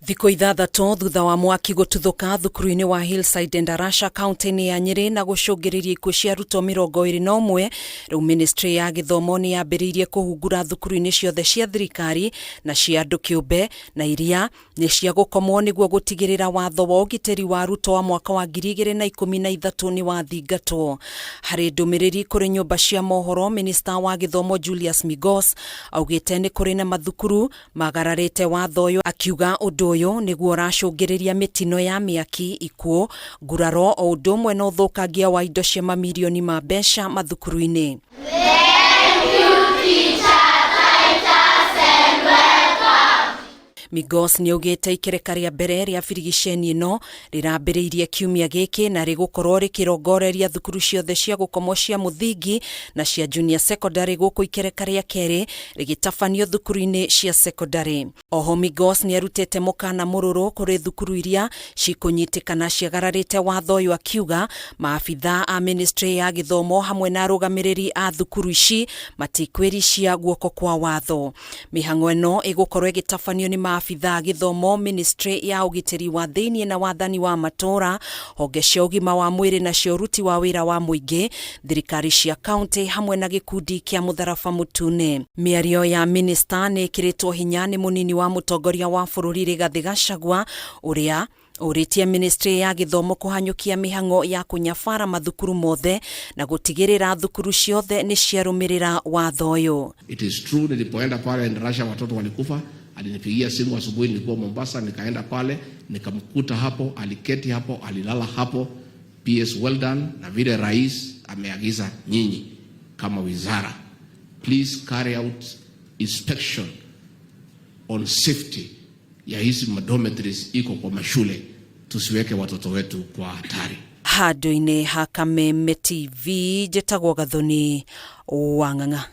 Thikũ ithathatũ thutha wa mwaki gũtuthũka thukuru-inĩ wa Hillside Endarasha kaunti-inĩ ya Nyĩrĩ na gũcũngĩrĩria ikuũ cia arutwo 21, rĩu ministry ya gĩthomo nĩ yambĩrĩirie kũhungura thukuru-inĩ ciothe cia thirikari na cia andũ kĩũmbe na iria nĩ cia gũkomwo nĩguo gũtigĩrĩra watho wa ũgitĩri wa arutwo wa mwaka wa 2013 nĩ wathingatwo. Harĩ ndũmĩrĩri kũrĩ nyũmba cia mohoro, minista wa gĩthomo Julius Migos augĩte nĩ kũrĩ na mathukuru magararĩte watho ũyũ akiuga ũndũ ũyũ nĩguo ũracũngĩrĩria mĩtino ya mĩaki, ikuũ, nguraro o ũndũ ũmwe na ũthũkangia wa indo cia mamirioni ma mbeca mathukuru-inĩ. Migos nĩaugĩte ikereka rĩa mbere rĩa birigiceni ĩno rĩrambĩrĩirie kiumia gĩkĩ na rĩgũkorwo rĩkĩrongoreria thukuru ciothe cia gũkomwo cia mũthingi na cia junior secondary gũkũ ikereka rĩa kerĩ rĩgĩtabanio thukuru-inĩ cia secondary. Oho Migos nĩarutĩte mũkana mũrũrũ kũrĩ thukuru iria cikũnyitĩkana ciagararĩte watho ũyũ akiuga maabitha a ministry ya gĩthomo hamwe na arũgamĩrĩri a thukuru ici matikwĩricia guoko kwa watho. Mĩhang'o ĩno ĩgũkorwo ĩgĩtabanio nĩ maabitha a gĩthomo, ministry ya ũgitĩri wa thĩinĩ na wathani wa matũũra, honge cia ũgima wa mwĩrĩ na cia ũruti wa wĩra wa mũingĩ, thirikari cia kauntĩ hamwe na gĩkundi kĩa mũtharaba mũtune. Mĩario ya minista nĩ ĩkĩrĩtwo hinya nĩ mũnini wa mũtongoria wa bũrũri Rigathĩ Gachagua ũrĩa ũrĩtie ministry ya gĩthomo kũhanyũkia mĩhang'o ya kũnyabara mathukuru mothe na gũtigĩrĩra thukuru ciothe nĩ ciarũmĩrĩra watho ũyũ. It is true nilipoenda pale Endarasha watoto walikufa. Alinipigia simu asubuhi, nilikuwa Mombasa, nikaenda pale nikamkuta hapo, aliketi hapo, alilala hapo. PS well done, na vile rais ameagiza nyinyi kama wizara, please carry out inspection on safety ya hizi dormitories iko kwa mashule, tusiweke watoto wetu kwa hatari. Handũ-inĩ ha Kameme TV njĩtagwo Gathoni wa Ng'ang'a.